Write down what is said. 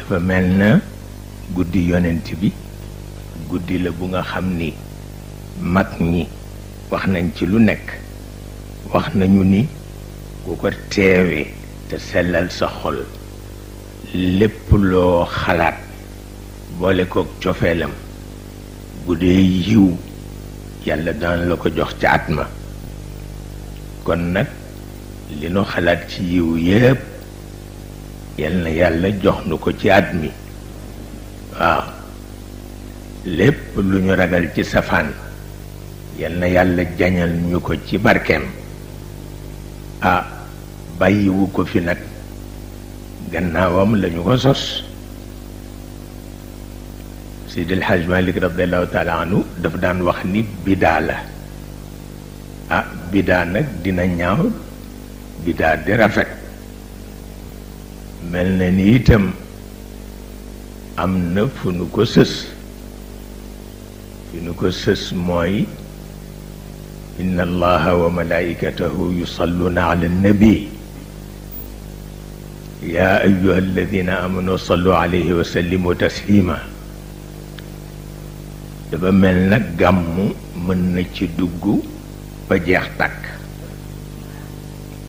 dafa mel na guddi yonent bi guddi la bu nga xam ni mag ñi wax nañ ci lu nekk wax nañu ni ku ko teewee te sellal sa xol lépp loo xalaat boole kook cofeelam bu dee yiw yàlla daan la ko jox ca at ma kon nag li nu xalaat ci yiw yépp yal na yàlla jox nu ko ci at mi waaw lépp lu ñu ragal ci safaan yal na yàlla jañal ñu ko ci barkeem bàyyiwu ko fi nag gannaawam lañu ko sos Seydi El Hadj Malick radiallahu taala anhu daf daan wax ni bidaa la bidaa nag dina ñaaw bidaa di rafet mel na ni itam am na fu nu ko sës fi nu ko sës mooy inna allaha wa malaikatahu yusalluna ala nabi ya ayuha alladina amanu sallu alayhi wa sallimu taslima dafa mel nag gàmmu mën na ci dugg ba jeex tàkk